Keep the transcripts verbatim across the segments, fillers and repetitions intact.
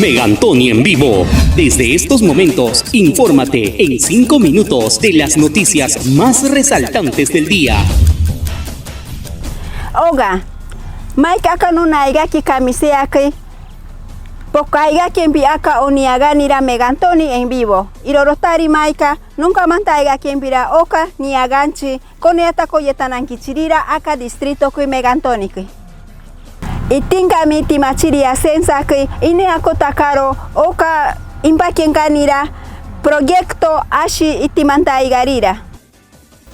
Megantoni en vivo. Desde estos momentos, infórmate en cinco minutos de las noticias más resaltantes del día. Oga, maika aka nunaiga ki kamiseaki, pokaiga kempi aka oniaganira Megantoni en vivo. Irorotari maika nunkamantaiga kempira oka niaganchi, kone ata koyetananki chirira aka distrito ki Megantoni ki. Itinkami tima chiri asensaki, ine ako takaro oka impakenkanira proyecto ashi itimantaigarira.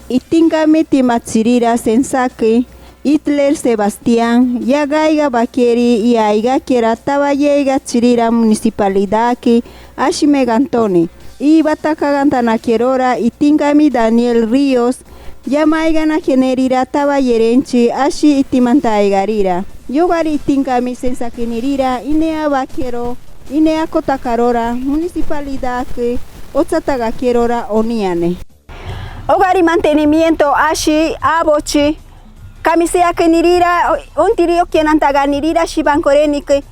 Itinkami tima chirira asensaki, Hitler Sebastián, yagaiga bakeri i aigakera tabayeiga chirira municipalidad ki ashi Megantoni. I iba takagan tanakerora Itinkami Daniel Ríos, yamaiga nakenerira tabayerenchi ashi itimantaigarira. Yogari Itinkami sensaki nirira ine abakero, ine ako takarora municipalidad ki otsa tagakerora oniane. Ogari mantenimiento ashi abochi kamiseaki nirira, o-, ontiri okenantaga nirira shibankoreni ki,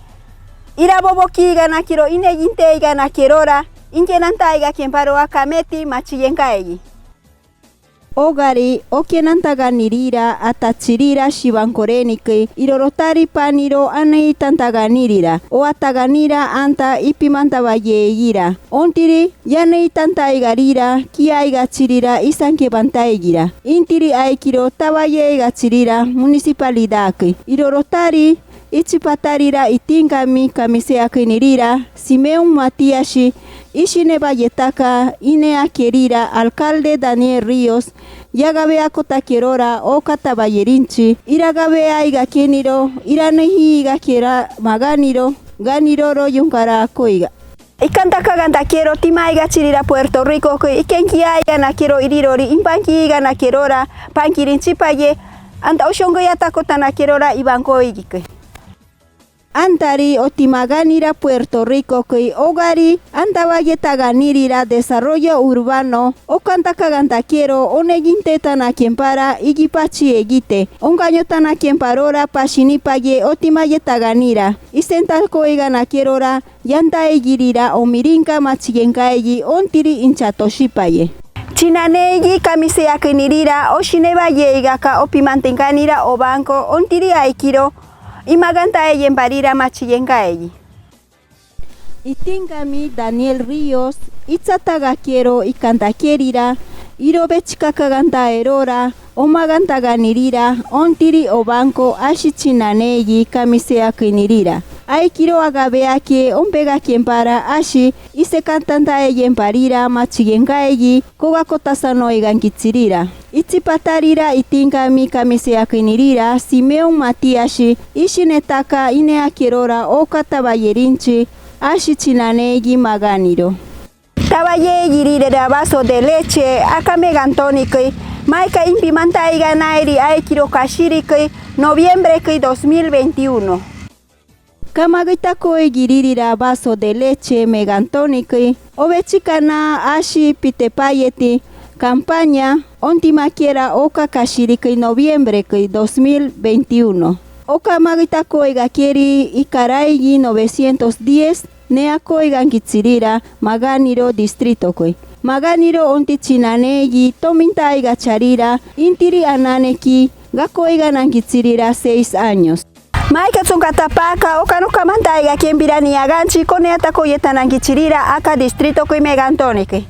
ira bobokiga nakiro, ine yinteiga nakerora, inkenantaiga kemparo aka meti machiyenkaegi. Ogari okenantaga nirira ata chirira shibankoreni ki, irorotari paniro aneitantaga nirira, o ataganira anta ipimantabayeegira. Ontiri yaneitantagarira ki aiga chirira isankebantaigira. Intiri aikiro tabayeiga chirira municipalidad ki. Irorotari ichipatarira Itinkami kamiseaki nirira Simeón Matías, ishi nebayetaka ine akerira alcalde Daniel Ríos, yagabe ako takerora oka tabayerenchi, iragabe aiga keniro, ira neiga kera maganiro, ganiroro yunkara akoiga. Ikantakagan takero tima aiga chirira Puerto Rico ki, ikenki aiga nakero irirori, impanki aiga nakerora, pankirinchipaye, anta oshongo yatako tanakerora ibankoigi ki. Antari oti maganira Puerto Rico ki, ogari anta bayetaga nirira desarrollo urbano, okantakagan takero, oneyinte tanakempara igipachi egite, ongaño tanakemparora pashinipaye oti mayetaga nira, isentakoiga nakerora yantaigirira omirinka machiyenkaegi ontiri inchatoshipaye. Chinaneegi kamiseaki nirira, oshi nebayeigaka opimantenkanira o banco, ontiri aikiro imagantaeyemparira machiyenkaegi. Itinkami Daniel Ríos, itsatagakero ikantakerira, irobechikakagantaerora, omagantaga nirira, ontiri o banco, ashi chinaneegi kamiseaki nirira. Aikiro agabeaki ombegakempara ashi isekantantaeyemparira machiyenkaegi, koga kotasanoiganki chirira. Ichipatarira Itinkami kamiseaki nirira Simeón Matías, ishi netaka ine akerora oka tabayerenchi ashi chinaneegi maganiro. Tabayeigirira vaso de leche aka Megantoni ki, maika impimantaiga nairi aikiro kashiri ki noviembre ki dos mil veintiuno. Ka magitakoigirira vaso de leche Megantoni ki, obechikana ashi pitepayeti campaña, ontima kera oka kashiri ki noviembre ki dos mil veintiuno. Oka magitakoiga keri ikaraigi novecientos diez, neakoiganki chirira maganiro distrito ki. Maganiro onti chinaneegi tomintaiga charira, intiri ananeki gakoigananki chirira seis años. Maika chonka tapaka, oka nokamantaiga kempira niaganchi, kone ata koyetananki chirira aka distrito ki Megantoni ki.